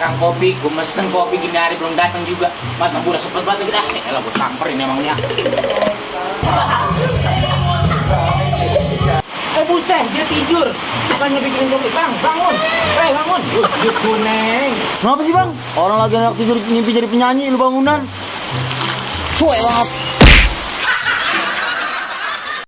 Kang kopi, gue mesen kopi gini hari belum datang juga. Masa gue udah sempet banget gitu. Elah gue samperin emangnya. Buset, dia tidur. Bukannya bikin kopi, Bang, bangun. Bangun. Gitu, Neng. Kenapa sih, Bang? Orang lagi anak tidur mimpi jadi penyanyi, lu bangunan. Cuek banget.